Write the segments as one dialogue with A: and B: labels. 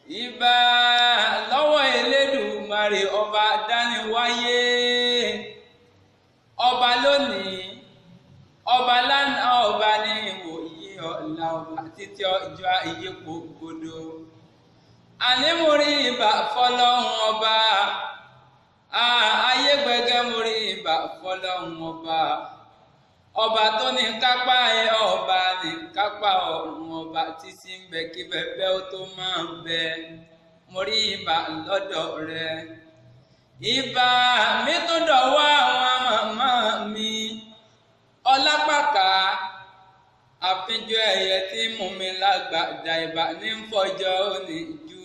A: Ìbà lọ́wọ́ Elédùmarè ọba dániwáyé, ọba lónìí, ọba lánàá, ọba ní ìwòyí ọ̀la, ọba títí ọjọ́ ìyípo gbòdo. Àní mo rí ìbà fọlọ́hun ọba, ayé gbẹgẹ mo rí ìbà fọlọ́hun ọba. Ọba tó ní kápá ẹ, ọba ní kápá ọ̀run, ọba tí sí ń bẹ kí bẹbẹ ó tó máa ń bẹ. Mo rí ìbà lọ́dọ̀ rẹ. Ìbà mi tó dọ̀wọ́ àwọn màmá mi. Ọlápàkà àfijọ́ ẹ̀yẹ tí mú mi lágbàdà, ìbà ní ń fọjọ́ òní ju.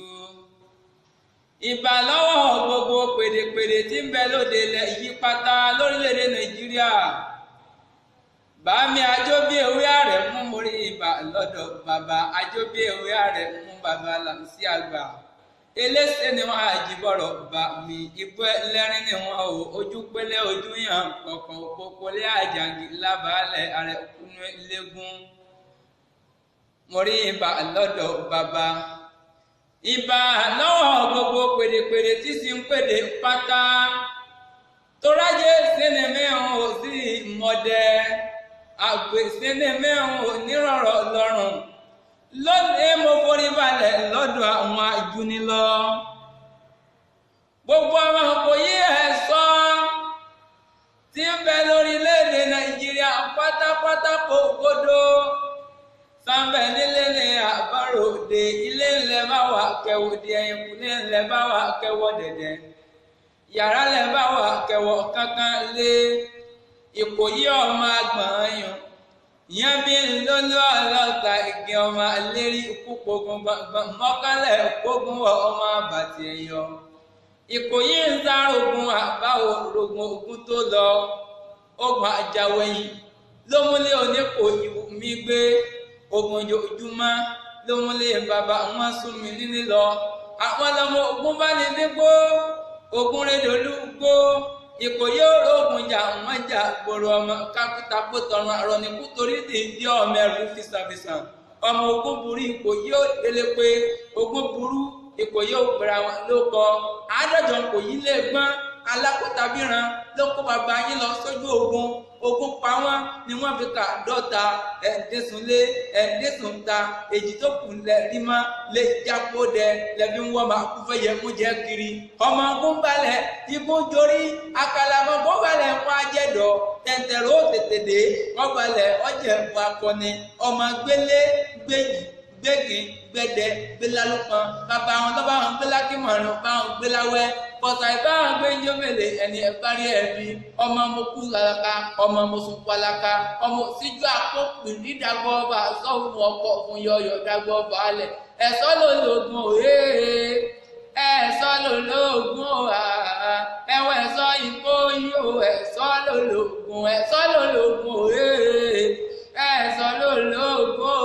A: Ìbà lọ́wọ́ gbogbo pèdèpèdè tí ń bẹ lóde ilẹ̀ yí pátá lórílẹ̀‐èdè Nàìjíríà. Bàámi àjọbí ewé ààrẹ mú, mo rí ìbà lọ́dọ̀ bàbá àjọbí ewé ààrẹ mú, bàbá làǹsí àgbà. Elése ni wọn àjìbọ̀rọ̀ bà mí, ibú ẹlẹ́rìn ni wọn ò ojú pélé ojú yàn kọ̀ọ̀kan òpópólé àjàngí lábàálẹ̀ ààrẹ kúnú légún. Mo rí ìbà lọ́dọ̀ bàbá. Ìbà lọ́wọ́ gbogbo pèdèpèdè tí sì ń pèdè pátá. Torájé sinimí ò sí mọ̀dẹ́, àgbè sinimí ò nírọ̀rọ̀ lọ́rùn. Lónìí mo forí balẹ̀ lọ́dọ̀ àwọn ajúnilọ. Gbogbo ọmọ kò yí ẹ̀ sọ tí ń bẹ lórílẹ̀‐èdè Nàìjíríà pátápátá kò gbódò. Sanbẹ nílé ní àbáròde, ilé ńlẹ̀ bá wà kẹwòdì, ẹ̀yìnkùlé ńlẹ̀ bá wà kẹwọ́ dẹ̀dẹ̀, yàrá lẹ̀ bá wà kẹwọ́ kankan lé. Ìkòyí ọmọ àgbọ̀n yàn ìyẹn bí lọ́lọ́ ọlọ́ta igi ọmọ lérí kúpogun gbọ̀ngbọ̀n mọ́kànlẹ̀ kógun wọ ọmọ àbàtì ẹ̀yọ. Ìkòyí ń sárogun àbáwò rogun ogun tó lọ, ogun àjàwẹ̀yìn ló múlé oníkò ìwù mi gbé, ogun ojoojúmọ́ ló múlé bàbá wọn sún mi nílé lọ. Àwọn ọlọmọ ogun bá ní nígbó, ogun rédolú gbó. Ìkòyí òrógùn jà wọ́n jà gbòòrò ọmọ kákútakó tọrun àrọ̀nìkú torí dìndín ọmọ ẹrù fisàfisàn. Ọmọ ogun burú Ìkòyí ò délé pé ogun burú Ìkòyí ò pèrè àwọn ló kọ. Àádọ́jọ Ìkòyí lè gbọ́n alákòótabíran ló kó bàbá yín lọ sójú ogun. Ogun pa wọ́n ni wọ́n fi kà dọ́ta ẹ̀ẹ́dẹ́sùnlé ẹ̀ẹ́dẹ́sùnta, èjì tó kù lẹ̀ rí mọ́ lè jápó dẹ lẹ́bí ń wọ́n máa kú fẹ́ yẹ kó jẹ́ kiri. Ọmọ ogun balẹ̀ igun jorí àkàlàmọ́gbọ́n balẹ̀ fún ajẹ́dọ̀ tẹ̀tẹ̀rọ tètè dé wọ́n balẹ̀ ọjẹ́ fún akọni. Ọmọ gbélé gbèjì gbégin gbẹdẹ gbélalúpọn bàbá wọn tó bá wọn gbélákìmọ̀ràn bá wọn gbéláwẹ́ bọ́sà ìbá wọn gbé njọ́mẹ̀lẹ̀ ẹni ẹ̀bárí ẹ̀bí. Ọmọ mo kú alaka, ọmọ mo sùn falaka, ọmọ síjú àpòpì dídàgbọ́ ọba sọ́hun ọkọ̀ fún yọyọ̀ dàgbọ́ ọba alẹ̀. Ẹ̀sọ́ ló lògùn òye, ẹ̀sọ́ ló lògùn òhà, ẹ̀wọ̀ ẹ̀sọ́ ìkó yóò, ẹ̀sọ́ ló lògùn, ẹ̀sọ́ ló lògùn òye, ẹ̀sọ́ ló lògùn.